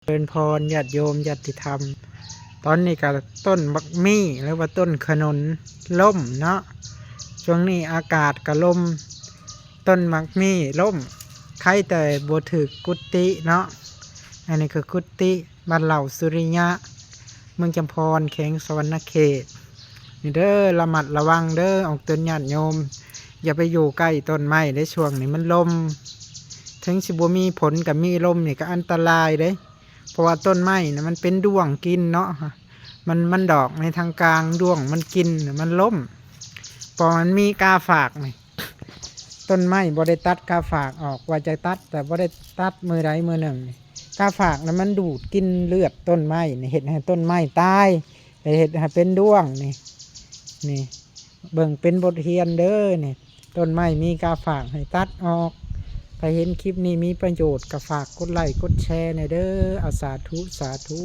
ເລີນພອນ ຍາດໂຍມຍາດຕິທຳ. ຕອນນີ້ກໍຕົ້ນບັກມີ້ ຫຼືວ່າຕົ້ນຂະໜູນລົ້ມເນາະ. ຊ່ວງນີ້ອາກາດກໍລົມ ຕົ້ນບັກມີ້ລົ້ມ ໄຄແຕ່ບໍ່ຖືກກຸດຕິເນາະ. ອັນນີ້ຄືກຸດຕິ ບ້ານເຫຼົ່າສຸລິຍະ ເມືອງຈຳພອນ ແຂວງສະຫວັນນະເຂດ. ນີ້ເດີ ລະມັດລະວັງເດີ ອອກຕົນຍາດໂຍມ ຢ່າໄປຢູ່ໃກ້ຕົ້ນໄມ້ເດ້ ຊ່ວງນີ້ມັນລົມ. ເຖິງຊິບໍ່ມີຝົນກໍມີລົມນີ້ກໍອັນຕະລາຍເດ້ ເພາະວ່າຕົ້ນໄມ້ນະມັນເປັນດ້ວງກິນເນາະ. ມັນ ມັນດອກໃນທາງກາງ ດ້ວງມັນກິນ ມັນລົ້ມ. ເພາະມັນມີກາຝາກນີ້ ຕົ້ນໄມ້ບໍ່ໄດ້ຕັດກາຝາກອອກ ວ່າຈະຕັດ ແຕ່ບໍ່ໄດ້ຕັດມື້ໃດມື້ໜຶ່ງນີ້. ກາຝາກນະມັນດູດກິນເລືອດຕົ້ນໄມ້ນີ້ ເຮັດໃຫ້ຕົ້ນໄມ້ຕາຍ ແລະເຮັດໃຫ້ເປັນດ້ວງນີ້. ນີ້ ເບິ່ງເປັນບົດຮຽນເດີນີ້ ຕົ້ນໄມ້ມີກາຝາກໃຫ້ຕັດອອກ. ໃຜເຫັນຄລິບນີ້ມີປະໂຫຍດກໍຝາກກົດໄລ້ກົດແຊແດ່ເດີ. ອາ ສາທຸ ສາທຸ.